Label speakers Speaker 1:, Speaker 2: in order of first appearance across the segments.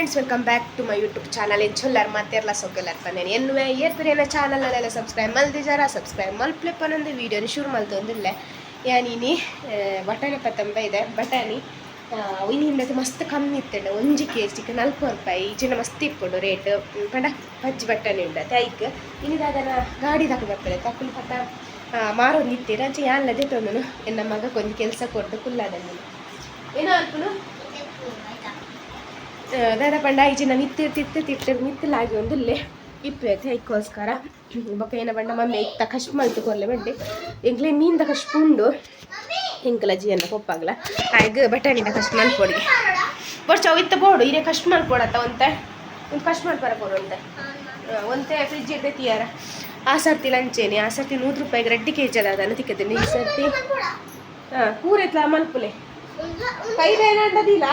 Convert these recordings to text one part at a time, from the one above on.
Speaker 1: Friends, welcome back to my YouTube channel. ಎಂಚೊಲ್ಲರ್ ಮಾತೆರ್ಲ ಸೊಗ್ಗಲರ್ ಪಂದೇನೆ ಎನ್ನುವೆ ಏರ್ಪುರೇನ channel ಅಲ್ಲೆಲ್ಲ subscribe ಮಲ್ದಿಜಾರ subscribe ಮಲ್ಪ್ಲೆ ಪನೊಂದು ವೀಡಿಯೋನ ಶುರು ಮಲ್ತೊಂದಿಲ್ಲ. ಯಾನಿನಿ ಬಟಾಣಿ ಪತ್ತಂಬ ಇದೆ. ಬಟಾಣಿ ಇನಿ ಮಸ್ತ್ ಕಮ್ಮಿ ಇತ್ತಂಡ. 1 ಕೆ ಜಿಗೆ 40 ರೂಪಾಯಿ. ಈಜಿನ ಮಸ್ತ್ ಇಪ್ಪುಂಡು ರೇಟ್. ಪಂಡ ಪಜ್ಜಿ ಬಟಾಣಿ ಉಂಡು ಐಕ್. ಇನಿ ದಾದನ ಗಾಡಿ ದಾಕ ಬರ್ತಾರೆ ತಕ್ಕುಲು ಪತ್ತ ಮಾರೊಂದು ಇತ್ತೀರ. ಅಂಚ ಯಾನ್ಲ ದೆತ್ತೊಂದುನು. ಎನ್ನ ಮಗಕ್ಕೆ ಒಂದು ಕೆಲಸ ಕೊಟ್ಟು ಕುಲ್ಲಾದ. ನೀನು ಏನೋ ಅಲ್ಪುನು ದಾದ ಪಂಡ ಈಜಿನ ಮಿತ್ತಿರ್ ತಿತ್ತು ತಿಟ್ಟು ಮಿತ್ತಲಾಗಿ ಒಂದುಲ್ಲೆ ಇಪ್ಪು ಐಕ್ಕೋಸ್ಕರ. ಬೊಕ್ಕ ಏನ ಪಂಡ ಮಮ್ಮಿ ಇತ್ತ ಕಷ್ಟ ಮಲ್ತು ಕೊರ್ಲೆ ಬಂಡೆ. ಎಂಕ್ಲೆ ಮೀನ್ದ ಕಷ್ಟ ಉಂಡು. ಎಂಕಲ ಜಿಯನ್ನ ಪೊಪ್ಪಾಗ್ಲ ಆಯ್ಗ ಬಟಾಣಿದ ಕಷ್ಟ ಮಲ್ಪೊಡಿಗೆ ಬೊರ್ಚ ಅವು ಇತ್ತ ಬೋಡು. ಇರೆ ಕಷ್ಟ ಮಲ್ಪೊಡತ್ತ. ಒಂತೆ ಒಂದು ಕಷ್ಟ ಮಲ್ಪರ ಕೊರು. ಒಂತೆ ಒಂತೆ ಫ್ರಿಜ್ ಇಡ್ದೆ ತೀಯಾರ. ಆ ಸರ್ತಿ ಲಂಚೇನೆ. ಆ ಸರ್ತಿ 100 ರೂಪಾಯಿಗೆ 2 ಕೆ ಜಿ ಅದ ಅದನ್ನು ತಿಕ್ಕತೀನಿ. ಈ ಸರ್ತಿ ಹಾಂ ಪೂರೆತ್ಲ ಮಲ್ಪುಲೆ. ಕೈ ಬೇನಂಡದಿಲ್ಲ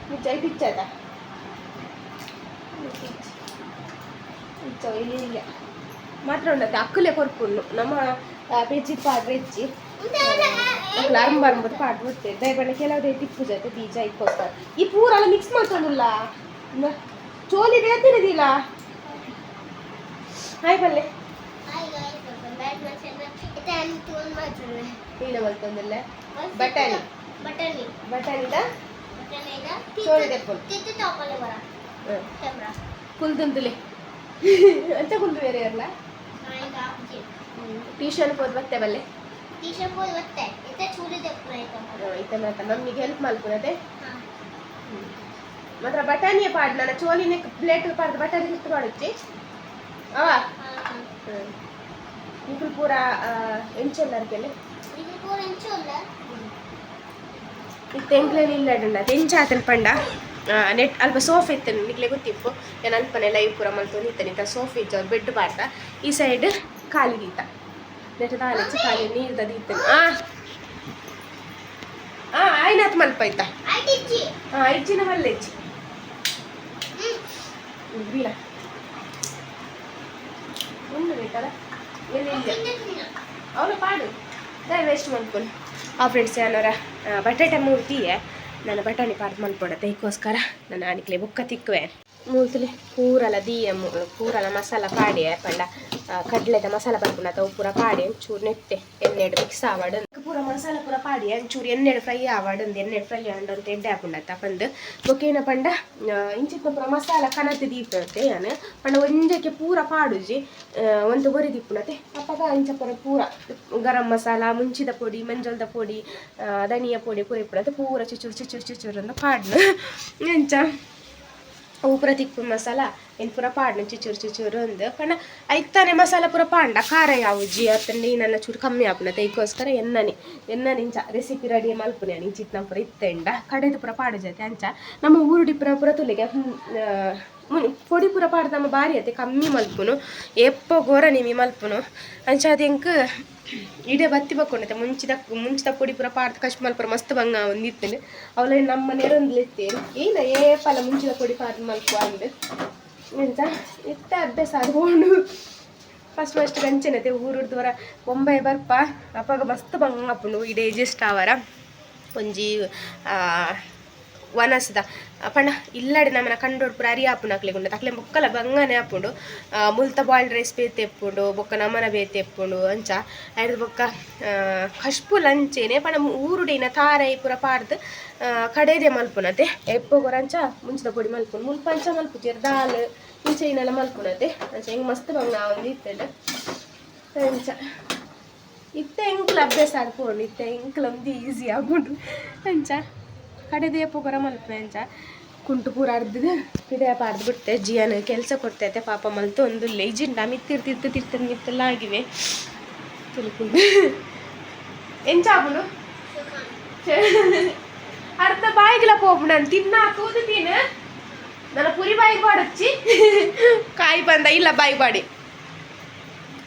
Speaker 1: ನಿಜ ಪಿಚ್ಚದ ಇಚ್ಚ ಇಲ್ಲ ಇಲ್ಲ ಮಾತ್ರ ಉಂಡತ್ತೆ. ಅಕ್ಕಲೆ ಕೊರ್ಪುಂಡು. ನಮ್ಮ ಪೆಜ್ಜಿ ಪಾಡ್ರೆ ಹೆಚ್ಚಿ ಅಕ್ಲು ಅರ್ಂಬ ಅರ್ಂಬದು ಪಾಡ್ ಬಿಡ್ತೇವೆ. ದಯಬಣ್ಣ ಕೆಲವು ಟಿಪ್ಪು ಜೊತೆ ಬೀಜ ಇಕ್ಕೋಸ್ಕರ ಈ ಪೂರೆಲ್ಲ ಮಿಕ್ಸ್ ಮಾಡ್ತೊಂದುಲ್ಲ. ಚೋಲಿ ಬೇತಿರದಿಲ್ಲ. ಹಾಯ್ ಬಲ್ಲೆ. ಏನ ಮಲ್ತೊಂದಿಲ್ಲ? ಬಟಾಣಿ.
Speaker 2: ಬಟಾಣಿ.
Speaker 1: ಬಟಾಣಿದ ಚೋಳಿ ದೆಪ್ಪುಂಡು.
Speaker 2: ತಿತ್ತು ತಗೊಳ್ಳಿ ಬರ ಕ್ಯಾಮ್ರಾ.
Speaker 1: ಕುಲ್ದುಂತುಲೆ ಅಂಚ ಕುಲ್ದು ಬೇರೆ ಇರಲ್ಲ. ಟ್ಯೂಷನ್ ಹೋದ್ ಬತ್ತೆ ಬಲ್ಲೆ.
Speaker 2: ಟ್ಯೂಷನ್ ಹೋಗಿ ಬತ್ತೆ. ಇತ್ತ ಚೂಲಿ ದೆಪ್ಪು ಆಯ್ತು.
Speaker 1: ಇತ್ತ ಮಾತ ಮಮ್ಮಿಗೆ ಹೆಲ್ಪ್ ಮಲ್ಪುನತೆ. ಮಾತ್ರ ಬಟಾಣಿಯ ಪಾಡ್. ನನ್ನ ಚೋಲಿನ ಪ್ಲೇಟ್ ಪಾಡ್ದು ಬಟಾಣಿ ಸುತ್ತು ಮಾಡುಚ್ಚಿ ಅವ. ನಿಕುಲ್ ಪೂರ ಎಂಚೊಲ್ಲರ್ಕೆಲೆ?
Speaker 2: ಇದು ಪೂರ ಎಂಚುಲ್ಲ.
Speaker 1: ಇತ್ತೆ ಎಂಕ್ಲೇನು ಇಲ್ಲ. ಎಂಚ ಆತನ ಪಂಡ ನೆಟ್ ಅಲ್ಪ ಸೋಫಾ ಇತ್ತು. ನಿಕ್ಲೆ ಗೊತ್ತಿಪ್ಪು, ನಾನು ಅಲ್ಪನೆ ಲೈವ್ ಪೂರ ಮಲ್ತೊಂದು ಇತ್ತೇನೆ. ಇತ್ತ ಸೋಫಾ ಇಜ್ಜ, ಬೆಡ್ ಪಾಡ್ತ. ಈ ಸೈಡ್ ಖಾಲಿ ದೀತ. ನೆಟ್ ದಾಲೆಚ್ಚಿ ಖಾಲಿ ನೀರ್ದ ದೀತನೆ. ಆ ಆ ಆಯ್ನಾತ್ ಮಲ್ಪ ಆಯ್ತಾ?
Speaker 2: ಆಯ್ತಿಚ್ಚಿ.
Speaker 1: ಹಾಂ, ಇಜ್ಜಿನ ಮಲ್ಲೆಜ್ಜಿ ಬೀಳ ಉಂಡು ಬೇಕಲ್ಲ ಎಲ್ಲಿ ಇಲ್ಲ. ಅವಳು ಪಾಡು ವೇಸ್ಟ್ ಮಲ್ಪುನು. ಆ ಫ್ರೆಂಡ್ಸ್, ಯಾನೋರ ಬಟಾಟೆ ಮೂರ್ತಿಯೇ. ನಾನು ಬಟಾಣಿ ಪಾರ್ದು ಮಲ್ಪೊಡತ್ತೆ. ಇದಕ್ಕೋಸ್ಕರ ನಾನು ಆನಿಕ್ಲೆ ಬೊಕ್ಕ ತಿಕ್ಕುವೆ. ಮೂಲ್ತುಲೆ ಪೂರಲ ದೀಯ ಪೂರಲ ಮಸಾಲ ಪಾಡಿಯೆ. ಪಂಡ ಕಡ್ಲೆದ ಮಸಾಲ ಬರ್ಪುಂಡ ಅವು ಪೂರ ಪಾಡಿ ಒಂಚೂರು ನೆಟ್ಟೆ ಎಣ್ಣೆಡ್ ಮಿಕ್ಸ್ ಆವಡ್. ಪೂರ ಮಸಾಲ ಪೂರ ಪಾಡಿ ಒಂಚೂರು ಎಣ್ಣೆಡ್ ಫ್ರೈ ಆವಡ್. ಒಂದು ಎಣ್ಣೆಡ್ ಫ್ರೈ ಆಂಡ್ ಅಂತ ಎಡ್ಡೆ ಆಪುಂಡತ್ತ ಪಂದ್. ಬೊಕ್ಕ ಏನ ಪಂಡ ಇಂಚಿತ್ನ ಪೂರ ಮಸಾಲ ಕನತ್ ದೀಪತ್ತೆ ಯಾನ್. ಪಂಡ ಒಂಜಕ್ಕೆ ಪೂರ ಪಾಡುಜಿ. ಒಂದು ಬೊರಿ ದಿಪ್ಪುನತೆ. ಅಪ್ಪಗ ಇಂಚ ಪೂರ ಪೂರ ಗರಂ ಮಸಾಲ, ಮುಂಚಿದ ಪೊಡಿ, ಮಂಜಲ್ದ ಪೊಡಿ, ಧನಿಯಾ ಪೊಡಿ ಪೂರ ಇಪ್ಪುನತೆ. ಪೂರ ಚುಚುರು ಚುಚುರು ಚುಚುರು ಅಂತ ಪಾಡ್ನು. ಎಂಚ ಅವು ಪೂರ ತಿಕ್ಕು ಮಸಾಲ ಏನು ಪೂರ ಪಾಡ್ನು ಚುಚುರು ಚುಚುರು ಅಂದು. ಪಂಡ ಐತಾನೆ ಮಸಾಲ ಪೂರ ಪಾಂಡ ಖಾರ ಯಾವುಜಿ ಅತ್ತಂಡ ಏನನ್ನ ಚೂರು ಕಮ್ಮಿ ಆಪುನತೆ. ಐಕ್ಕೋಸ್ಕರ ಎನ್ನನೆ ಎನ್ನನೆ ಇಂಚ ರೆಸಿಪಿ ರೆಡಿ ಮಲ್ಪುನೆ. ಇಂಚಿತ್ನ ಪೂರ ಇತ್ತೆಂಡ ಕಡೆದು ಪೂರ ಪಾಡು ಜೊತೆ. ಅಂಚ ನಮ್ಮ ಊರುಡಿ ಪೂರ ಪೂರ ತುಲಿಗೆ ಪೊಡಿ ಪೂರ ಪಾಡ್ದು ನಮ್ಮ ಬಾರಿ ಅತ್ತೆ ಕಮ್ಮಿ ಮಲ್ಪುನು. ಎಪ್ಪ ಗೋರ ನಿಮಿ ಮಲ್ಪುನು. ಅಂಚ ಅದು ಎಂಕ್ ಇಡೆ ಬತ್ತಿ ಬಕ್ಕೊಂಡತೆ. ಮುಂಚಿದ ಮುಂಚಿದ ಪೊಡಿ ಪೂರ ಪಾಡ್ದು ಕಷ್ಟ ಮಲ್ಪುರ ಮಸ್ತ್ ಬಂಗ ಒಂದು ಇತ್ತೇನೆ. ಅವಳ ನಮ್ಮ ನೆರೊಂದು ಇತ್ತೇನೆ. ಏನ ಏಪಲ ಮುಂಚಿದ ಪೊಡಿ ಪಾಡ್ದು ಮಲ್ಪು ಅಂದು. ಎಂತ ಇತ್ತ ಅಭ್ಯಾಸ ಅದು. ಫಸ್ಟ್ ಫಸ್ಟ್ ಕಂಚನತೆ ಊರುಡ್ದು ಬೊಂಬೈ ಬರ್ಪ. ಅಪ್ಪಗ ಮಸ್ತ್ ಬಂಗ ಆಪುಂಡು. ಇಡೇ ಅಡ್ಜಸ್ಟ್ ಆವರ ಒಂಜಿ ವನಸ್ದ ಪಂಡ ಇಲ್ಲಡೆ ನಮ್ಮನ ಕಂಡೋಡ್ ಪೂರ ಅರಿ ಆಪುಂಡು. ಅಕ್ಲೆಗ್ ಉಂಡು ಅಕ್ಲೆ ಬೊಕ್ಕಲ ಬಂಗನೆ ಆಪುಂಡು. ಮುಲ್ತ ಬಾಯ್ಲ್ಡ್ ರೈಸ್ ಬೇತೆ ಇಪ್ಪುಂಡು, ಬೊಕ್ಕ ನಮನ ಬೇತೆ ಇಪ್ಪುಂಡು. ಅಂಚ ಐಡ್ದ್ ಬೊಕ್ಕ ಕಷ್ಪುಲ ಅಂಚೆನೆ. ಪಂಡ ಊರುಡಿನ ತಾರೈ ಪೂರ ಪಾಡ್ದು ಕಡೆದೆ ಮಲ್ಪುನತೆ. ಎಪ್ಪೊಗೊರ ಅಂಚ ಮುಂಚಿದ ಪೊಡಿ ಮಲ್ಪುನು. ಮುಲ್ಪ ಅಂಚ ಮಲ್ಪುಜೆರ್. ದಾಲ್ ಇಂಚ ಏನೆಲ್ಲ ಮಲ್ಪುನತೆ. ಅಂಚ ಹೆಂಗೆ ಮಸ್ತ್ ಬಂಗ ಒಂದು ಇತ್ತಂಡ. ಅಂಚ ಇತ್ತೆ ಎಂಕ್ಲ ಅಭ್ಯಾಸ ಆದ್ಪೋಂಡು. ಇತ್ತೆ ಎಂಕ್ಲ ಒಂದು ಈಸಿ ಆಪುಂಡು. ಅಂಚ ಕಡೆದೇ ಪೊಗರ ಮಲ್ಪುನೆ. ಅಂಚ ಕುಂಟು ಪೂರ ಅರ್ಧದ ಪಿದಯ ಪಾರ್ದು ಬಿಡ್ತೆ. ಜಿಯನ್ ಕೆಲಸ ಕೊಡ್ತೈತೆ. ಪಾಪ ಮಲ್ತು ಒಂದು ಲೇಜಿಂಡ ಮಿತ್ತಿರ್ ತಿರ್ತು ತಿರ್ತು ಮಿತ್ತೆಲ್ಲ ಆಗಿವೆ. ತುಳುಕುಂಡು ಎಂಚ ಆಪುಂಡು? ಅರ್ಧ ಬಾಯಿಗೆಲ್ಲ ಪೋಪುಂಡು. ನಾನು ತಿನ್ನ ತೂದು ತಿನ್ನ. ನನ್ನ ಪುರಿ ಬಾಯಿಗೆ ಬಾಡಚ್ಚಿ ಕಾಯಿ ಬಂದ ಇಲ್ಲ ಬಾಯಿ ಬಾಡಿ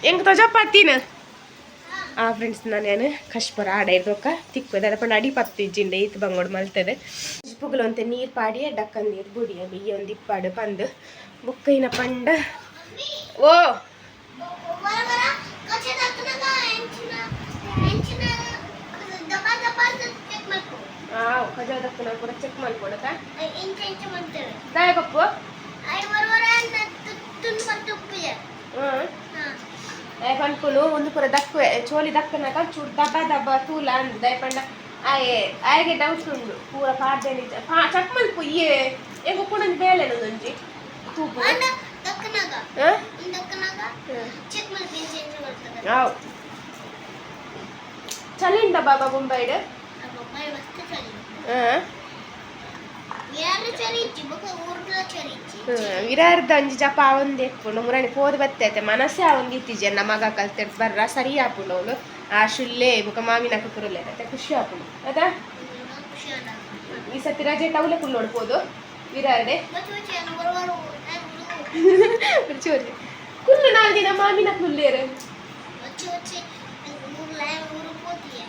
Speaker 1: ಹೆಂಗೆ ತೊಜಪ್ಪ ತಿನ್ನ. ಆ ಫ್ರೆಂಡ್ಸ್, ನಾನು ಕಷ್ಪರ ಆಡ ಇರ್ದೊಕ್ಕ ತಿಕ್ಕೋದು. ಅದ ಪಂಡ ಅಡಿ ಪತ್ತು ಇಜ್ಜಿಂಡೆ ಈತ್ ಬಂಗೋಡು ಮಲ್ತದೆ. ಪುಗಲು ಅಂತೆ ನೀರು ಪಾಡಿಯ ಡಕ್ಕನ್ ನೀರು ಬುಡಿಯ ಬಿಯ್ಯ ಒಂದು ಇಪ್ಪಾಡು ಪಂದು. ಬೊಕ್ಕೈನ ಪಂಡ ಓ
Speaker 2: ಬರ ಬರ ಕಚ್ಚೆ ದಕ್ಕನಗ ಎಂಚಿನ ಎಂಚಿನ ದಬಾ ದಬಾ ಚೆಕ್ ಮಾಡ್ಕೊ.
Speaker 1: ಕಜಾವ್ ದಕ್ಕನ ಪೂರ ಚೆಕ್ ಮಲ್ಪೊಡತ
Speaker 2: ಇಂಚ ಇಂಚ ಮಂತಾರೆ
Speaker 1: ದಾಯ ಕಪ್ಪು
Speaker 2: I ವರ ವರ ತುಂಡು ಮತ್ತು ಉಪ್ಪಿದೆ.
Speaker 1: ದಾಯ ಪನ್ಪುನು ಒಂದು ಪೂರ ದಕ್ಕುವೆ ಚೋಲಿ ದಕ್ಕನಾಗ ಚೂರು ದಬ್ಬ ದಬ್ಬ ತೂಲ ಅಂದ್ ದಾಯ ಪಂಡ ಆಯೆ ಆಯಗೆ ಡೌಟ್ ಉಂಡು ಪೂರ ಪಾಡ್ದೇನಿ ಪಾ ಚಕ್ ಮಲ್ಪು ಈ ಎಂಕ್ ಉಪ್ಪುನೊಂಜಿ ಬೇಲೆ ಒಂಜಿ ತೂಪು.
Speaker 2: ಅಂಡ ದಕ್ಕನಾಗ ದಕ್ಕನಾಗ ಚೆಕ್ ಮಲ್ಪು ಇಂಚ ಇಂಚ ಮಾಡ್ತದೆ.
Speaker 1: ಆವ್ ಚಳಿ ಉಂಡ ಬಾಬಾ ಬೊಂಬೈಡ್?
Speaker 2: ಬೊಂಬೈ ಮಸ್ತ್ ಚಳಿ. ಯಾರು ಚಳಿ ಇಚ್ಚಿ ಬೊಕ ಊರ್ಲ ಚಳಿ ಇಚ್ಚಿ.
Speaker 1: ವಿರಾರ್ದ ಒಂಜಿ ಜಪ ಒಂದೇ ಇಪ್ಪುಂಡು ಮುರಾಣಿ ಪೋದು ಬತ್ತೈತೆ ಮನಸ್ಸೇ ಆ ಒಂದು ಇತ್ತೀಜೆ ನಮ್ಮ ಮಗ ಕಲ್ತಿರ್ದು ಬರ್ರ ಸರಿ ಆಪುಂಡು ಅವಳು ಆ ಶುಲ್ಲೆ ಬೊಕ ಮಾಮಿನ ಕುರುಲೆ ಅತ್ತೆ ಖುಷಿ ಆಪುಂಡು ಆತಾ.
Speaker 2: ಖುಷಿ ಆಂಡ.
Speaker 1: ಈ ಸತಿ ರಜೆ ಟೌಲೆ ಕುಲ್ಲೋಡು ಪೋದು ವಿರಾರ್ಡೆ.
Speaker 2: ಬಚ್ಚ ಬಚ್ಚ ವರ ವರ.
Speaker 1: ಚೂರು ಕುಲ್ಲು ನಾಲ್ ದಿನ ಮಾಮಿನ ಕುಲ್ಲೇರು.
Speaker 2: ಬಚ್ಚ ಬಚ್ಚ ಊರ್ಲ ಊರು ಪೋತಿಯ.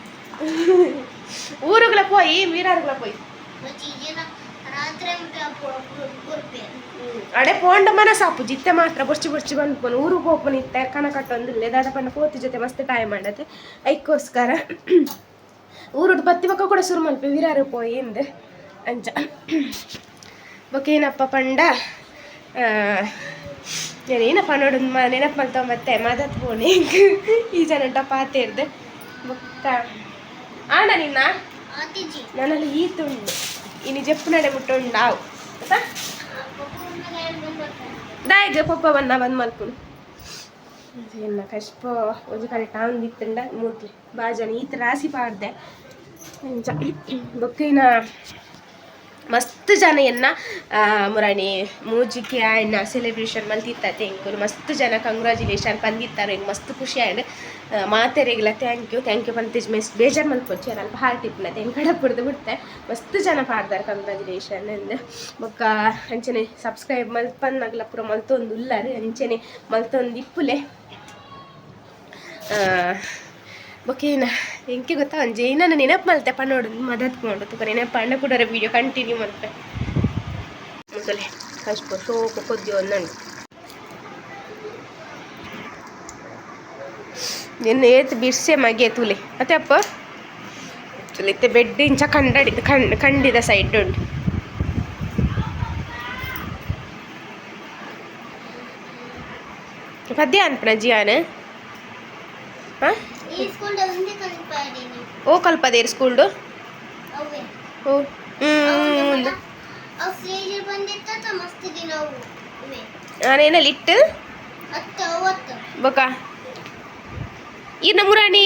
Speaker 1: ಊರುಗಳ ಪೋಯಿ ವೀರಾರುಗಳ ಪೋಯಿ.
Speaker 2: ಬಚ್ಚ ಜನ ರಾತ್ರಿ ಮುಟ್ಟ ಕೊರ್ಪೆ.
Speaker 1: ಅಡೆ ಪೋಂಡ ಮನಸಾಪು ಜಿತ್ತೆ ಮಾತ್ರ ಬೊರ್ಚಿ ಬೊರ್ಚಿ ಬಂದ್ಪೋನು ಊರು ಪೋಪುನ ಇತ್ತೆ ಕನ ಕಟ್ಟೊಂದಿಲ್ಲ ದಾದ ಪಂಡ ಪೋತಿ ಜೊತೆ ಮಸ್ತ್ ಟೈಮ್ ಮಾಡತ್ತೆ ಐಕ್ಕೋಸ್ಕರ ಊರುಡು ಬತ್ತಿ ಬೊಕ್ಕ ಕೂಡ ಶುರು ಮಲ್ಪೆ ವಿರಾರು ಪೋಯಿ ಇಂದ್ ಅಂಚ ಬೊಕ್ಕ ಏನಪ್ಪ ಪಂಡ ನಾನು ಏನಪ್ಪ ನೋಡು ನೆನಪು ಮಲ್ತೊಂಬತ್ತೆ ಮದತ್ ಪೋಣೆ ಈ ಜನ ಪಾತೆರ್ದು ಬೊಕ್ಕ ಆಂಡ ನಿನ್ನ
Speaker 2: ಆತಿಜಿ.
Speaker 1: ನನ್ನಲ್ಲಿ ಈತ ಉಂಡು ಇನಿ ಜಪ್ಪು ನಡೆ ಮುಟ್ಟ ಉಂಡು ಆವು ಆಯ್ತಾ. ದಾಯಗ ಪಪ್ಪ ಬನ್ನ ಬಂದ್ ಮಲ್ಪುನು ಎನ್ನ ಕಷ್ಟ ಒಂಜಿ ಕಡೆ ಟೌನ್ ಇತ್ತಂಡ ಮೂತ್ಲೆ ಬಾಜನ ಈತ ರಾಸಿ ಪಾಡ್ದೆ ಅಂಚ ಬೊಕ್ಕ ಮಸ್ತ್ ಜನ ಎನ್ನ ಮುರಾಣಿ ಮೂಜಿಕೆ ಆಯ್ನ ಸೆಲೆಬ್ರೇಷನ್ ಮಲ್ತಿತ್ತತೆ ಎಂಕುಲು ಮಸ್ತ್ ಜನ ಕಂಗ್ರಾಚುಲೇಷನ್ ಪಂದಿತ್ತಾರೆ ಎಂಕ್ ಮಸ್ತ್ ಖುಷಿ ಆಂಡ್ ಮಾತೆರೆಗ್ಲ thank you thank you ಪಂತಿಜ್ ಮೆಸ್ ಬೇಜಾರು ಮಲ್ಪೊಚ್ಚಿ ಅಲ್ಪ ಹಾರ್ಟ್ ಇಪ್ಪುನತೆ ಎಂಕ್ ಕಡಪುಡ್ದು ಬಿಡ್ತೆ ಮಸ್ತ್ ಜನ ಪಾಡ್ದಾರೆ ಕಂಗ್ರಾಚುಲೇಷನ್ ಅಂದ್ ಬೊಕ್ಕ ಅಂಚನೆ ಸಬ್ಸ್ಕ್ರೈಬ್ ಮಲ್ಪನ್ನಗ್ಲ ಪೂರ ಮಲ್ತೊಂದು ಉಲ್ಲಾರು ಅಂಚನೆ ಮಲ್ತೊಂದು ಇಪ್ಪುಲೆ. ಬೊಕ್ಕ ಏನ ಎಂಕೆ ಗೊತ್ತಾ ಒಂಜಿ ಏನನ್ನ ನೆನಪು ಮಲ್ತೆ ಪನ್ನೋಡು ಮದತ್ ಕೊಂಡು ತುಕ ನೆನಪು ಪಂಡ ಕೂಡ ವೀಡಿಯೋ ಕಂಟಿನ್ಯೂ ಮಲ್ಪೆ ಮೊದಲೇ ಕಷ್ಟ ಶೋಕು ಕೊದ್ದಿ ಒಂದುಂಡು ನಿನ್ನ ಏತ್ ಬಿರ್ಸೆ ಮಗೆ ತೂಲೆ ಅತ್ತೆ ಅಪ್ಪ ತುಲೆ ಇತ್ತೆ ಬೆಡ್ ಇಂಚ ಕಂಡಡಿ ಕಂಡಿದ ಸೈಡ್ ಉಂಟು ಪದ್ಯ ಅನ್ಪನ ಜಿಯಾನ್ ಹಾಂ.
Speaker 2: ಈ ಸ್ಕೂಲ್ ಒಂದೇ ಕಲ್ಪಾಡಿನಿ.
Speaker 1: ಓ ಕಲ್ಪದೇರು ಸ್ಕೂಲ್ಡು?
Speaker 2: ಅವೇ.
Speaker 1: ಓ ಹ್ಞೂ.
Speaker 2: ಅವು ಸ್ಟೇಜ್ ಬಂದಿತ್ತ ಮಸ್ತ್ ದಿನ ಅವು ಅವೇ.
Speaker 1: ನಾನೇನ ಲಿಟ್ಟು
Speaker 2: ಅತ್ತ ಅವತ್ತು.
Speaker 1: ಬೊಕ ಈರ್ನ ಮುರಾಣಿ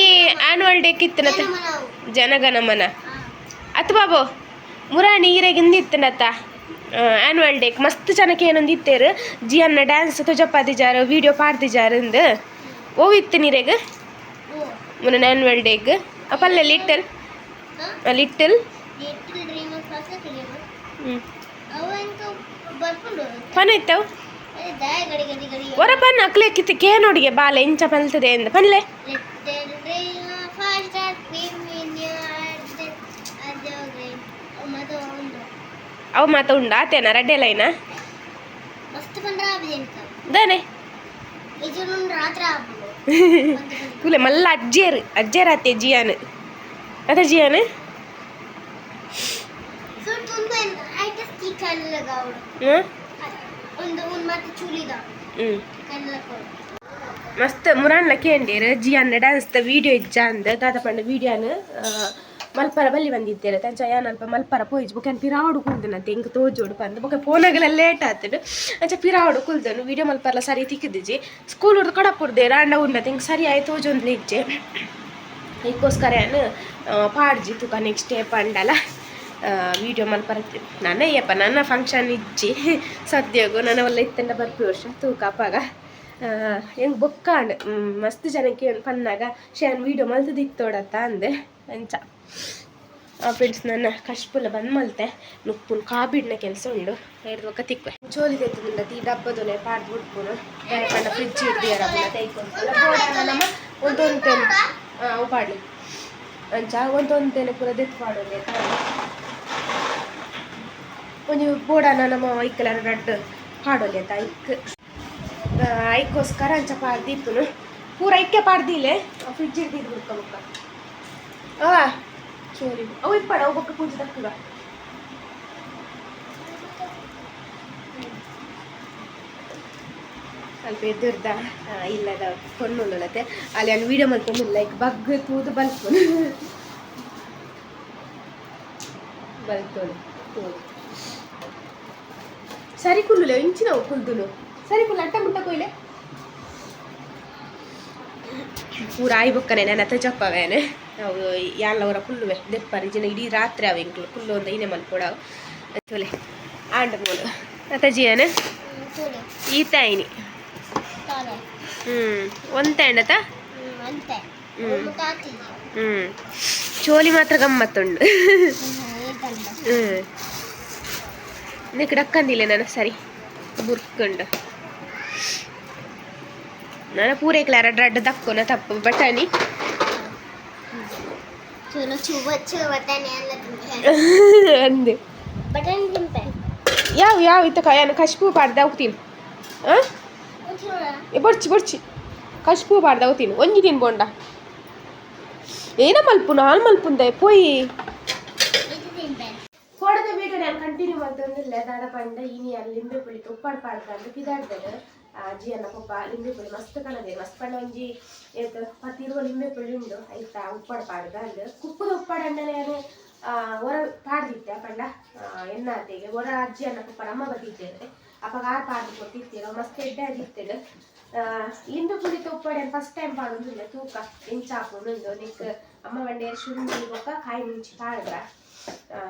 Speaker 1: ಆನ್ಯುವಲ್ ಡೇ ಕಿತ್ತನತ ಜನಗಣಮನ ಅತ್ ಬಾಬು ಮುರಾಣಿ ಈರೆಗೆ ಇಂದಿತ್ತನತ್ತ ಆನ್ಯುವಲ್ ಡೇ ಮಸ್ತ್ ಜನಕ್ಕೆ ಏನೊಂದು ಇತ್ತೇರು ಜಿಯನ್ನ ಡ್ಯಾನ್ಸ್ ತುಜಪ್ಪಾದಿಜಾರು ವೀಡಿಯೋ ಪಾಡ್ದಿಜಾರು ಇಂದು ಓ ಇತ್ತು ನೀರೆಗ್ ಮುನ್ನ ಆನ್ಯುವಲ್ ಡೇಗ್ ಪಲ್ಲೆ little little
Speaker 2: little dreamer first dreamer.
Speaker 1: ಹ್ಞೂ.
Speaker 2: ಅವು ಎಂತ ಬರ್ಕೊಂಡು
Speaker 1: ಪನ ಇತ್ತವು
Speaker 2: ಅದೇ ದಾಯ ಗಡಿ ಗಡಿ ಗಡಿ.
Speaker 1: ಹೊರ ಪನ್ನ ಅಕ್ಲೆ ಕಿತ್ತು ಕೇ ನೋಡಿಗೆ ಬಾಲ ಇಂಚ ಪಲ್ತದೆ ಎಂದ ಪನ್ಲೆ.
Speaker 2: ಲಿಟಲ್ ಡ್ರೀಮರ್ ಫಸ್ಟ್ ಡ್ರೀಮ್ ಇನ್ ಅದೇ ಗ್ರೀಮ್ ಮತ್ತೆ ಒಂದು
Speaker 1: ಅವು ಮಾತ ಉಂಡು ಆತೇನ ರಡ್ಡೆ ಲೈನಾ?
Speaker 2: ಮಸ್ತ್ ಬಂದ್ರೆ ಆಗಿದೆ ಎಂತ
Speaker 1: ದಾನೆ
Speaker 2: ಇದು ರಾತ್ರಿ ಆಗ್ಬೋದು.
Speaker 1: ಕುಲೆ ಮಲ್ಲ ಅಜ್ಜೇರು ಅಜ್ಜೇರ್ ಆತೆ ಜಿಯಾನ್ ಅದ ಜಿಯಾನ್.
Speaker 2: ಸೊ ತುಂಬ ಐಟಸ್ ಕಣ್ಣಲಗ ಅವಳು
Speaker 1: ಹ್ಞೂ
Speaker 2: ಒಂದು ಒಂದು ಮತ್ತೆ ಚೂಲಿದ
Speaker 1: ಹ್ಞೂ
Speaker 2: ಕಣ್ಣಲಗ.
Speaker 1: ಮಸ್ತ್ ಮುರಾನ್ಲ ಕೇಂಡೇರು ಜಿಯಾನ್ ಡ್ಯಾನ್ಸ್ the video ಇಜ್ಜ ಅಂದ್ ದಾದ ಪಂಡ ವೀಡಿಯೋನ ಮಲ್ಪರ ಬಲ್ಲಿ ಬಂದಿದ್ದೇನೆ ತಂಚ ಯಾನ್ ಅಲ್ಪ ಮಲ್ಪರ ಪೋಯಿಜ್ ಬೊಕ ಪಿರಾವಡು ಕುಲ್ದನಂತೆ ಎಂಕ್ ತೋಜೋಡು ಪಂದ್ ಬೊಕ ಫೋನಾಗಲ ಲೇಟ್ ಆತಡು ಅಂಚ ಪಿರಾವಡು ಕುಲ್ದನು ವೀಡಿಯೋ ಮಲ್ಪರ್ಲ ಸರಿ ತಿಕ್ಕಿದಿಜಿ ಸ್ಕೂಲ್ ಹುಡ್ದು ಕಡಪುಡ್ದೆ ರಾಂಡ ಉಂಡತೆ ಎಂಕ್ ಸರಿ ಆಯ್ ತೋಜೊಂದ್ಲೆ ಇಜ್ಜೆ ಐಕ್ಕೋಸ್ಕರ ಯಾನ್ ಪಾಡ್ಜಿ ತುಕ ನೆಕ್ಸ್ಟ್ ಡೇ ಪಂಡಲ ವೀಡಿಯೋ ಮಲ್ಪರ ನನ್ನ ಅಯ್ಯಪ್ಪ ನನ್ನ ಫಂಕ್ಷನ್ ಇಜ್ಜಿ ಸದ್ಯಗು ನನ್ನ ಒಲ್ಲ ಇತ್ತಂಡ ಬರ್ಪಿ ವರ್ಷ ತೂಕ ಅಪ್ಪಾಗ ಹೆಂಗೆ ಬೊಕ್ಕಾಂಡ್ ಮಸ್ತ್ ಜನಕ್ಕೆ ಪನ್ನಾಗ ಶೇನ್ ವೀಡಿಯೋ ಮಲ್ತದಿತ್ತೋಡತ್ತ ಅಂದೆ ಅಂಚ ಫ್ರೆಂಡ್ಸ್ ನನ್ನ ಕಷ್ಪುಲ ಬಂದ್ ಮಲ್ತೆ ನುಪ್ಪುನ್ ಕಾಬಿಡ್ನ ಕೆಲಸ ಉಂಡು ಎರಡು ಬೊಕ್ಕ ತಿಕ್ವೆ ಚೋಲಿ ತೆತ್ತುಂಡ ಈ ಡಬ್ಬದೊಲೆ ಪಾಡ್ದು ಬಿಡ್ಪುನು ಪಂಡ ಫ್ರಿಜ್ ಇಡ್ದಿಯರ ನಮ್ಮ ಒಂದೊಂತೇನೆ ಹಾಂ ಅವು ಪಾಡ್ಲಿ ಅಂಚ ಒಂದೊಂತೇನೆ ಪೂರ ದೆತ್ತು ಪಾಡೋದು ಒಂಜಿ ಬೋಡಾನ ನಮ್ಮ ಐಕಲ ರಡ್ಡ್ ಪಾಡೊಲಿ ಅಂತ ಐಕ್ ಐಕ್ಕೋಸ್ಕರ ಅಂಚ ಪಾಡ್ದಿಪ್ಪುನು ಪೂರ ಐಕ್ಕೆ ಪಾಡ್ದಿಲೆ ಫ್ರಿಜ್ ಹಿಡ್ದಿದ್ದು ಬಿಡ್ಕ ಬೊಕ್ಕ. ಚೋಲಿ ಅವು ಇಪ್ಪಡ ಅವು ಬೊಕ್ಕ ಪೂಜೆ ತಕ್ಕುಗ ಸ್ವಲ್ಪ ಎದುರ್ದ ಇಲ್ಲದ ಪೊಣ್ಣುಲ್ಲತೆ ಅಲ್ಲಿ ಅಲ್ಲಿ ವೀಡಿಯೋ ಮಲ್ಕೊಂಡು ಲೈಕ್ ಬಗ್ ತೂದು ಬಲ್ಪುನು ಬಲ್ತೋಳು ತೂದು ಸರಿ ಕುಲ್ಲುಲೆ ಇಂಚಿನ ಕುಲ್ದುನು ಸರಿ ಕುಲ್ಲ ಅಟ್ಟ ಮುಟ್ಟ ಕೊಯ್ಲೆ ಪೂರ ಆಯಿ ಬೊಕ್ಕನೆ ನಾನು ಅತ್ತ ಜಪ್ಪವೇನೆ ಅವು ಯಾಲ್ಲ ಅವರ ಕುಲ್ಲುವೆ ದೆಪ್ಪರಿ ಜಿನ ಇಡೀ ರಾತ್ರಿ ಅವ ಎಂಕ್ಲು ಕುಲ್ಲು ಒಂದು ಐನೆ ಮಲ್ಪೊಡ ತೊಲೆ ಆಂಡ ಮೂಲು ಅತ್ತ ಜಿಯನ ಈತ ಐನಿ ಒಂತೆ ಅಂಡತ ಚೋಲಿ ಮಾತ್ರ ಗಮ್ಮತ್ತುಂಡು. ನೆಕ್ ಡಕ್ಕಂದಿಲ್ಲ ನಾನು ಸರಿ ಬುರ್ಕುಂಡು ನಾನು ಪೂರೈಕ್ಲ ರಡ್ಡ್ ರಡ್ಡ್ ದಕ್ಕುನ ತಪ್ಪು ಬಟಾಣಿ ಅಂದೆ ಯಾವ ಯಾವ ಇತ್ತ ಯಾನು ಕಶ್ಪು ಪಾಡ್ದ ಹೋಗ್ತೀನಿ. ಹಾಂ ಬೊರ್ಚಿ ಬೊರ್ಚಿ ಕಶ್ಪು ಪಾಡ್ದ ಹೋಗ್ತೀನಿ ಒಂಜಿ ತಿನ್ ಬೋಂಡ ಏನ ಮಲ್ಪು ನಾನು ಮಲ್ಪುಂದೆ ಪೋಯಿ ಕೋಡದ ವೀಡಿಯೋ ನಾನು ಕಂಟಿನ್ಯೂ ಮಲ್ತೊಂದಿಲ್ಲ ದಾದ ಪಂಡ ಇನಿ ಅಲ್ಲಿ ಲಿಂಬೆ ಪುಳಿ ಉಪ್ಪಾಡು ಪಾಡ್ದು ಪಿದಾಡ್ದೆಡ್ ಅಜ್ಜಿಯನ್ನ ಪಪ್ಪ ಲಿಂಬೆ ಪುಳಿ ಮಸ್ತ್ ಕಣದೆ ಮಸ್ತ್ ಪಂಡ ಒಂಜಿ ಏತ್ ಪತ್ತಿರುವ ಲಿಂಬೆ ಪುಳಿ ಉಂಡು ಐತ ಉಪ್ಪಾಡು ಪಾಡ್ದು ಅಂದ್ ಕುಪ್ಪುದ ಉಪ್ಪಾಡು ಅಂಡಲೆ ನಾನು ಹೊರ ಪಾಡ್ದಿತ್ತೆ ಪಂಡ ಎನ್ನಾತೆಗೆ ಹೊರ ಅಜ್ಜಿಯನ್ನ ಪಪ್ಪ ನಮ್ಮ ಬತ್ತಿದ್ದೇನೆ ಅಪ್ಪಗ ಆರು ಪಾಡ್ದು ಕೊಟ್ಟಿತ್ತೀರ ಮಸ್ತ್ ಎಡ್ಡೆ ಆದಿತ್ತೆಡ್ ಲಿಂಬೆ ಪುಳಿತ ಉಪ್ಪಾಡು ಫಸ್ಟ್ ಟೈಮ್ ಪಾಡೊಂದಿಲ್ಲ ತೂಕ ಎಂಚ ಆಪುಂಡು ನಿಕ್ ಅಮ್ಮ ಬಂಡೆ ಶುಂಠಿ ಬೊಕ್ಕ ಕಾಯಿ ಮುಂಚಿ ಪಾಡ್ದ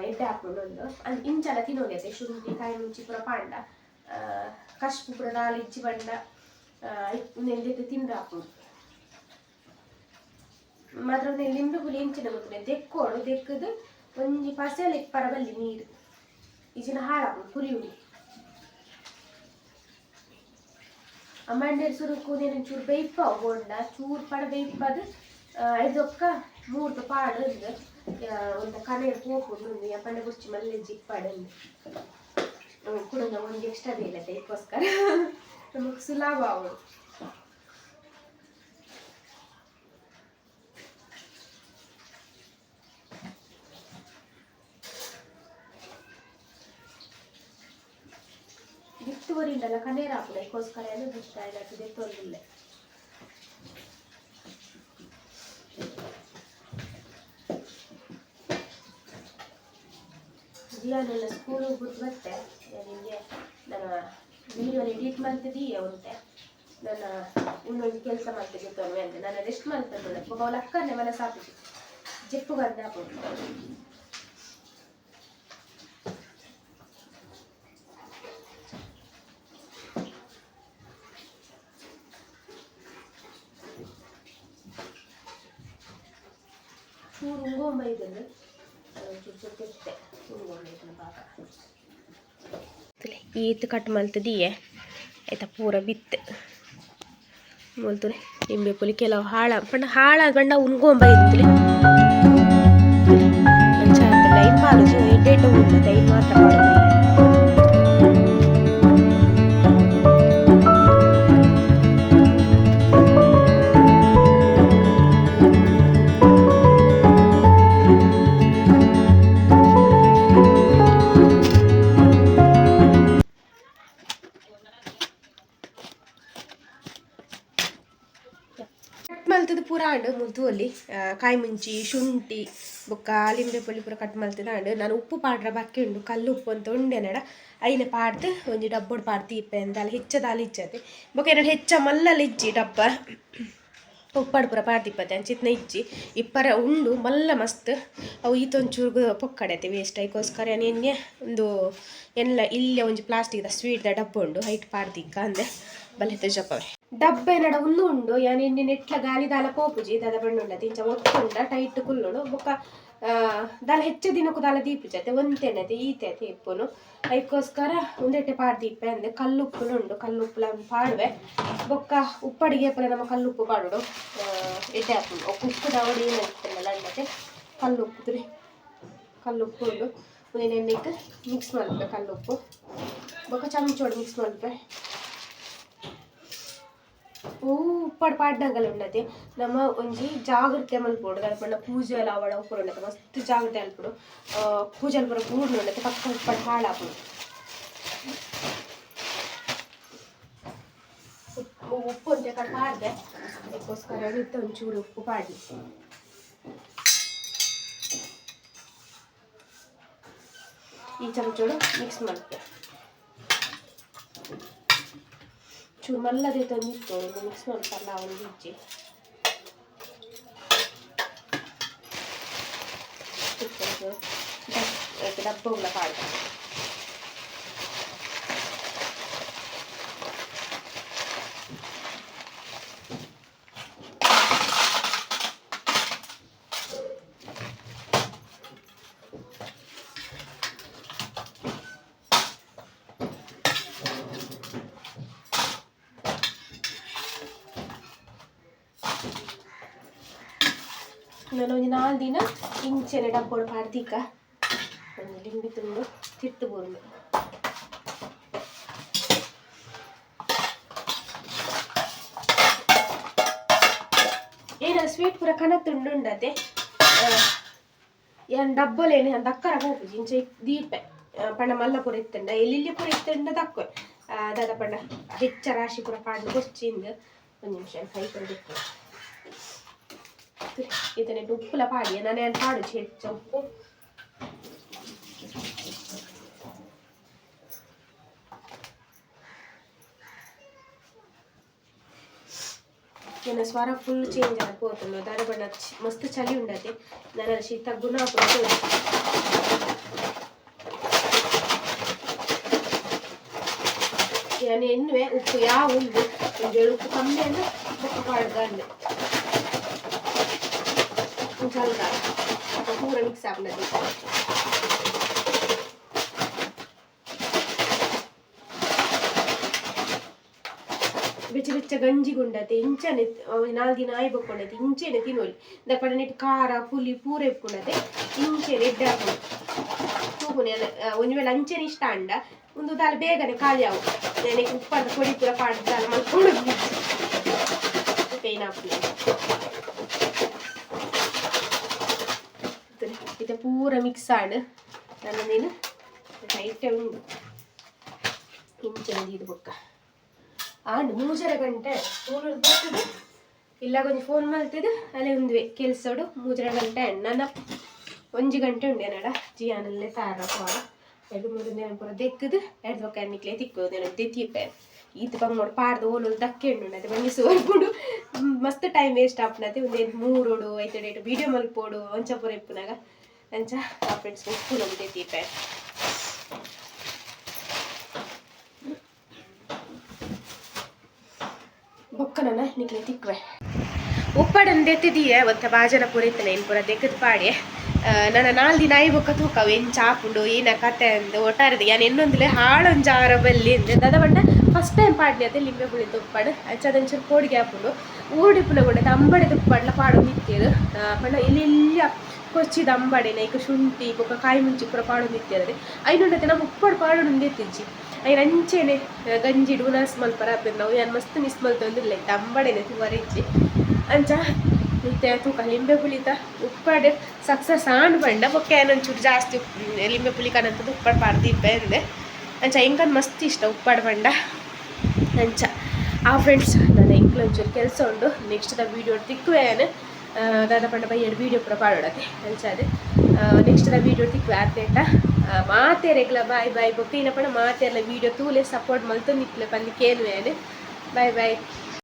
Speaker 1: ಎಡ್ಡೆ ಆಪುಂಡು ಉಂದು ಇಂಚಲ ತಿನ್ನೋಗೈತೆ ಶುಂಠಿ ಕಾಯಿ ಮುಂಚಿ ಪೂರ ಪಾಂಡ ಕಶ್ಪು ಪೂರ ದಾಲ್ ಇಜ್ಜಿ ಬಂಡ ಉಂದೆಂದೆತ್ತೆ ತಿಂದು ಆಪುಂಡು ಮಾತ್ರ ಒಂದೆ ಲಿಂಬೆ ಪುಳಿ ಎಂಚಿನ ಗೊತ್ತುಂಡೆ ದೆಕ್ಕೋಡು ದೆಕ್ಕದು ಒಂಜಿ ಪಸೆಲೆ ಪರಬಲ್ಲಿ ನೀರು ಇಜಿನ ಹಾಳಾಪುಂಡು ಪುರಿಯುಡಿ ಅಮ್ಮಂಡೇರು ಸುರುಕು ಚೂರು ಬೇಯ್ಪಾವು ಬೋಂಡ ಚೂರು ಪಡ ಬೇಯ್ಪದು ಐದೊಕ್ಕ ಮೂರ್ದು ಪಾಡು ಉಂದು ಒಂದು ಕನೆರ್ ಪೋಪುಂಡು ಉಂದು ಪಂಡ ಬುರ್ಚಿ ಮಲ್ಲೆ ಜಿಪ್ಪಾಡು ಉಂದು ಕುಡೊಂದು ಒಂಜಿ ಎಕ್ಸ್ಟ್ರಾ ಬೇಲತೆ ಇದಕ್ಕೋಸ್ಕರ ನಮಗೆ ಸುಲಭ ಅವಳು. ಬಿತ್ತು ಬರಿಂಡಲ್ಲ ಕನೇರ್ ಆಪುಂಡು ಅದಕ್ಕೋಸ್ಕರ ಏನು ಬಿತ್ತ ಇಲ್ಲ ದೆತ್ತೊಂದಿಲ್ಲ. ಜಿಯಾನೆಲ್ಲ ಸ್ಕೂಲ್ ಬಿಟ್ಟು ಬತ್ತೆ ನಿಮಗೆ ನನ್ನ ವೀಡಿಯೋ ಎಡಿಟ್ ಮಾಡ್ತಿದ್ದೀಯ ಉಂಟೆ ನನ್ನ ಇನ್ನೊಂದು ಕೆಲಸ ಮಾಡ್ತಿದ್ದೆ ಅಂದ್ರೆ ನಾನು ರೆಸ್ಟ್ ಮಾಡ್ತೇನೆ ಅವಳ ಅಕ್ಕನೆ ಮನ ಸಾಪಿಸಿ ಜೆಪ್ಪುಗಂದೆ ಹಾಕೊಂಡು ಚೂರು ಉಂಗೊಂಬ ಇದನ್ನು ಚೂರು ಚೂರು ತೆತ್ತೆ ಉಂಗೊಂಬ ಇದನ್ನು ಬಾಗ ಈತ್ ಕಟ್ ಮಲ್ತದೀಯೆ ಆಯ್ತಾ ಪೂರ ಬಿತ್ತು ಮೂಲ್ತುಲೆ ಲಿಂಬೆ ಪುಲಿ ಕೆಲವು ಹಾಳ ಪಂಡ ಹಾಳ ಪಂಡ ಉಣ್ಕೊಂಬ ಇತ್ತಲೆ ಅಂಚ ಲೈನ್ ಪಾಡುಜಿ ಎಡ್ಡೆ ಎಡ್ಡೆ ಉಂಡು ಐನ್ ಮಾತ್ರ ಪಾಡುದು. ಕಟ್ ಮಲ್ತದ ಪೂರ ಆಂಡ್ ಮುಲ್ತುವಲ್ಲಿ ಕಾಯಿ ಮುಂಚಿ ಶುಂಠಿ ಬೊಕ್ಕ ಲಿಂಬೆ ಪುಳಿ ಪೂರ ಕಟ್ ಮಲ್ತದ ಆಂಡ್ ನಾನು ಉಪ್ಪು ಪಾಡ್ರ ಬಾಕಿ ಉಂಡು ಕಲ್ಲು ಉಪ್ಪು ಅಂತ ಉಂಡೆ ನಡ ಐನ ಪಾಡ್ದು ಒಂಜಿ ಡಬ್ಬೊಡು ಪಾಡ್ದು ಇಪ್ಪೆ ಅಂದಾಲ ಹೆಚ್ಚ ದಾಲ ಇಜ್ಜತೆ ಬೊಕ್ಕ ಏನಾರು ಹೆಚ್ಚ ಮಲ್ಲಲ ಇಜ್ಜಿ ಡಬ್ಬ ಉಪ್ಪಾಡು ಪೂರ ಪಾಡ್ದಿಪ್ಪತೆ ಅಂಚಿತ್ನ ಇಜ್ಜಿ ಇಪ್ಪರ ಉಂಡು ಮಲ್ಲ ಮಸ್ತ್ ಅವು ಈತೊಂಚೂರು ಪೊಕ್ಕಡೈತೆ ವೇಸ್ಟ್ ಐಕೋಸ್ಕರ ಎಣ್ಣೆ ಒಂದು ಎಲ್ಲ ಇಲ್ಲೇ ಒಂಜಿ ಪ್ಲಾಸ್ಟಿಕ್ದ ಸ್ವೀಟ್ದ ಡಬ್ಬ ಉಂಡು ಹೈಟ್ ಪಾಡ್ದಿಕ್ಕ ಅಂದೆ ಬಲೆ ಜಪವೆ ಡಬ್ಬ ನಡ ಉಂದು ಉಂಡು ಯಾನ್ ಎಣ್ಣೆ ನೆಟ್ಲ ಗಾಲಿ ದಾಲ ಪೋಪುಜಿ ದಾದ ಬಣ್ಣ ಉಂಡತೆ ಇಂಚ ಒತ್ತುಂಡ ಟೈಟ್ ಕುಲ್ಲುಂಡು ಬೊಕ್ಕ ದಾಲ ಹೆಚ್ಚ ದಿನಕ್ಕೂ ದಾಲ ದೀಪುಜತೆ ಒಂತೆನತೆ ಈತೆ ಇಪ್ಪುನು ಐಕೋಸ್ಕರ ಒಂದೆಟ್ಟೆ ಪಾಡ್ದೀಪೆ ಅಂದೆ ಕಲ್ಲುಪ್ಪುಲು ಉಂಡು ಕಲ್ಲುಪ್ಪುಲ ಪಾಡುವೆ ಬೊಕ್ಕ ಉಪ್ಪಡಿಗೆ ಪೂರ ನಮ್ಮ ಕಲ್ಲುಪ್ಪು ಪಾಡುಡು ಎಡ್ಡೆ ಆಪುಂಡು ಉಪ್ಪು ದಾವಡಿ ಏನಿರ್ತಲ್ಲ ಅಂಡತೆ ಕಲ್ಲುಪ್ಪು ತುಲೆ ಕಲ್ಲುಪ್ಪು ಉಂಡು ಒಂದಿನ ಎಣ್ಣೆಗೆ ಮಿಕ್ಸ್ ಮಲ್ಪೆ ಕಲ್ಲುಪ್ಪು ಬೊಕ್ಕ ಚಮಚೋಡು ಮಿಕ್ಸ್ ಮಲ್ಪೆ. ಪೂ ಉಪ್ಪಡ್ ಪಾಡ್ನಗಲ ಉಂಡತೆ ನಮ್ಮ ಒಂಜಿ ಜಾಗ್ರತೆ ಮಲ್ಪೊಡು ದಾದ ಪೂಜೆ ಎಲ್ಲ ಅವಡ ಉಪ್ಪುಡು ಉಂಡತೆ ಮಸ್ತ್ ಜಾಗ್ರತೆ ಅಲ್ಪೊಡು ಪೂಜೆ ಪೂರ ಬೂರ್ಡು ಉಂಡತೆ ಪಕ್ಕ ಉಪ್ಪಡ್ ಹಾಳಾಪುಂಡು ಉಪ್ಪು ಉಪ್ಪು ಅಂತ ಕಡೆ ಪಾಡ್ದೆ ಅದಕ್ಕೋಸ್ಕರ ಇತ್ತ ಒಂಚೂರು ಉಪ್ಪು ಪಾಡಿ ಈ ಚಮಚೋಡು ಮಿಕ್ಸ್ ಮಾಡ್ತೆ ಚೂರು ಮಲ್ಲದೆ ತಂದಿತ್ತು ಮಿಕ್ಸ್ ಮಾಡ್ತಾರಲ್ಲ ಒಂದು ಇಜ್ಜಿ ಡಬ್ಬ ಪಾಡ್ದೆ ನಾನು ಒಂಜಿ ನಾಲ್ ದಿನ ಇಂಚೆನೆ ಡಬ್ಬೋಡು ಪಾಡ್ದೀಕ ಒಂಜಿ ಲಿಂಬಿ ತುಂಡು ತಿರ್ತು ಬೋರ್ಡು ಏನ ಸ್ವೀಟ್ ಪೂರ ಕನ ತುಂಡು ಉಂಡತೆ ಏನ್ ಡಬ್ಬಲೇನು ದಕ್ಕರ ಹೋಗುಜಿ ಇಂಚೆ ದೀಪೆ ಪಂಡ ಮಲ್ಲ ಪೂರ ಇತ್ತಂಡ ಎಲ್ಲಿ ಪೂರ ಇತ್ತಂಡ ದಕ್ಕ ದಾದ ಪಂಡ ಹೆಚ್ಚ ರಾಶಿ ಪೂರ ಪಾಡ್ದು ಕೊಚ್ಚಿಂದ ಒಂದು ನಿಮಿಷ ಕೈ ಕೊಡಬೇಕು ಇದನ್ನೇ ಉಪ್ಪುಲ ಪಾಡಿ ನಾನು ಪಾಡು ಹೆಚ್ಚ ಉಪ್ಪು ನನ್ನ ಸ್ವರ ಫುಲ್ ಚೇಂಜ್ ಆಗಿ ಹೋಗ್ತದೆ ದಾದ ಬಣ್ಣ ಮಸ್ತ್ ಚಳಿ ಉಂಡತೆ ನನ್ನ ಶೀತ ಗುಣ ನಾನು ಎನ್ನುವೆ ಉಪ್ಪು ಯಾವ ಉಂಡು ಒಂದು ಉಪ್ಪು ಕಮ್ಮಿ ಅಂದ್ರೆ ಬೊಕ್ಕ ಪಾಡ್ದು ಚಲ್ದ ಪೂರ ಮಿಕ್ಸ್ ಆಗ್ತದೆ ಬೆಚ್ಚ ಬೆಚ್ಚ ಗಂಜಿ ಗುಂಡತೆ ಇಂಚನೆ ನಾಲ್ ದಿನ ಆಯ್ ಬೊಕ್ಕೊಂಡತೆ ಇಂಚೆನೆ ತಿನ್ನೋಲಿ ದಪ್ಪಡ ನೆಟ್ ಖಾರ ಪುಲಿ ಪೂರ ಇಪ್ಕೊಂಡತೆ ಇಂಚೆನೆ ಎಡ್ಡೆ ಹಾಕೊಂಡು ತೂಪುನೆ ಒಂಜಿ ವೇಳೆ ಅಂಚೆನೆ ಇಷ್ಟ ಅಂಡ ಒಂದು ದಾಲ ಬೇಗನೆ ಖಾಲಿ ಆವು ನೆನೆ ಉಪ್ಪದ ಪೊಡಿ ಪೂರ ಪಾಡ್ದು ದಾಲ ಮಲ್ಕೊಂಡು ಪೇನ್ ಹಾಕುನೆ ಇದು ಪೂರ ಮಿಕ್ಸ್ ಆಂಡ್ ನನ್ನ ನೀನು ಟೈಟ್ ಉಂಡು ಇಂಚೆನೆ ಇದು ಬೊಕ್ಕ ಆಂಡ್ ಮೂಜರೆ ಗಂಟೆ ಸ್ಕೂಲ್ ಬರ್ತದೆ ಇಲ್ಲ ಕೊಂಚ ಫೋನ್ ಮಲ್ತಿದ್ದು ಅಲ್ಲೇ ಉಂದ್ವೆ ಕೆಲಸಡು ಮೂಜರೆ ಗಂಟೆ ನನ್ನ ಒಂಜಿ ಗಂಟೆ ಉಂಡೆ ನಡ ಜಿಯಾನಲ್ಲೇ ತಾರ ಪೋರ ಎರಡು ಮೂರು ದಿನ ಪೂರ ದೆಕ್ಕದು ಎರಡು ಬೊಕ್ಕ ನಿಕ್ಲೆ ತಿಕ್ಕೋದು ದೆತ್ತೀಪೆ ಈತ ಬಂಗೋಡು ಪಾಡ್ದು ಓಲು ದಕ್ಕೆ ಉಂಡು ಅದೇ ಬಂಗಿ ಸೋರ್ಪುಂಡು ಮಸ್ತ್ ಟೈಮ್ ವೇಸ್ಟ್ ಆಪುನತೆ ಒಂದು ಮೂರೋಡು ಐತಡೆ ವೀಡಿಯೋ ಮಲ್ಪೋಡು ಅಂಚ ಪೂರ ಇಪ್ಪುನಾಗ ಅಂಚ ಆ ಫ್ರೆಂಡ್ಸ್ ಉಪ್ಪು ನಮ್ಗೆ ದೆತ್ತೀಪೆ ಬೊಕ್ಕನನ ನಿಕ್ಲೆ ತಿಕ್ವೆ ಉಪ್ಪಡನ್ ದೆತ್ತಿದೀಯ ಒತ್ತ ಬಾಜನ ಪೂರ ಇತ್ತನ ಇನ್ ಪೂರ ದೆಕ್ಕದ ಪಾಡಿ ನನ್ನ ನಾಲ್ ದಿನ ಆಯಿ ಬೊಕ್ಕ ತೂಕವು ಎಂಚ ಆಪುಂಡು ಏನ ಕತೆ ಅಂದು ಒಟ್ಟಾರದು ಯಾನ್ ಎನ್ನೊಂದುಲೆ ಹಾಳೊಂಜಾರ ಬಲ್ಲಿ ಅಂದೆ ದಾದ ಪಂಡ ಫಸ್ಟ್ ಟೈಮ್ ಪಾಡ್ನಿ ಅದೇ ಲಿಂಬೆ ಪುಳಿ ತುಪ್ಪಾಡು ಅಂಚ ಅದೊಂಚೂರು ಕೋಡಿಗೆ ಆಪುಂಡು ಊರುಡಿಪ್ಪುನ ಗುಂಡ ಅಂಬಡೆ ತುಪ್ಪಾಡ್ಲ ಪಾಡೊಂದು ಇತ್ತೇರು ಪಂಡ ಇಲ್ಲಿ ಕೊಚ್ಚಿದ ಅಂಬಡೆ ನೈಕ್ ಶುಂಠಿ ಬೊಕ್ಕ ಕಾಯಿ ಮುಂಚಿ ಪೂರ ಪಾಡೊಂದು ಇತ್ತೇರದೆ ಐನುಂಡತೆ ನಮ್ಮ ಉಪ್ಪಾಡು ಪಾಡೊಂದು ಇತ್ತಿಜ್ಜಿ ಐನ್ ಅಂಚೆನೆ ಗಂಜಿ ಉನಾಸ್ ಮಲ್ಪರ ಆಪೆರ್ ನಾವು ಯಾನ್ ಮಸ್ತ್ ಮಿಸ್ ಮಲ್ತೊಂದಿಲ್ಲ ಇತ್ತೆ ಅಂಬಡೆನೆ ತೂವರೆ ಇಜ್ಜಿ ಅಂಚ ಇತ್ತೆ ತೂಕ ಲಿಂಬೆ ಪುಳಿತ ಉಪ್ಪಾಡು ಸಕ್ಸಸ್ ಆಂಡ್ ಪಂಡ ಬೊಕ್ಕ ಏನೊಂಚೂರು ಜಾಸ್ತಿ ಲಿಂಬೆ ಪುಳಿ ಕನಂತದ್ದು ಉಪ್ಪಾಡು ಪಾಡ್ದು ಇಪ್ಪೆ ಅಂದೆ ಅಂಚ ಎಂಕನ್ ಮಸ್ತ್ ಇಷ್ಟ ಉಪ್ಪಾಡು ಪಂಡ ಅಂಚ ಆ ಫ್ರೆಂಡ್ಸ್ ನನ್ನ ಎಂಕ್ಲ ಒಂಚೂರು ಕೆಲಸ ಉಂಡು ನೆಕ್ಸ್ಟ್ ದ ವೀಡಿಯೋ ತಿಕ್ಕುವೆ ದಾದ ಪಂಡ ಬೈಯಡ್ ವೀಡಿಯೋ ಪೂರ ಪಾಡೋಡತೆ ಅಂಚ ಅದು ನೆಕ್ಸ್ಟ್ ದ ವೀಡಿಯೋ ತಿಕ್ಕುವೆ ಆತೇಟ ಮಾತೇರೆಗ್ಲ ಬಾಯ್ ಬಾಯ್ ಬೊಕ್ಕ ಏನಪ್ಪ ಮಾತೆರ್ಲ ವೀಡಿಯೋ ತೂಲೆ ಸಪೋರ್ಟ್ ಮಲ್ತೊಂದಿಪ್ಪುಲೆ ಪಂದ್ ಕೇನುವೆ ಬಾಯ್ ಬಾಯ್.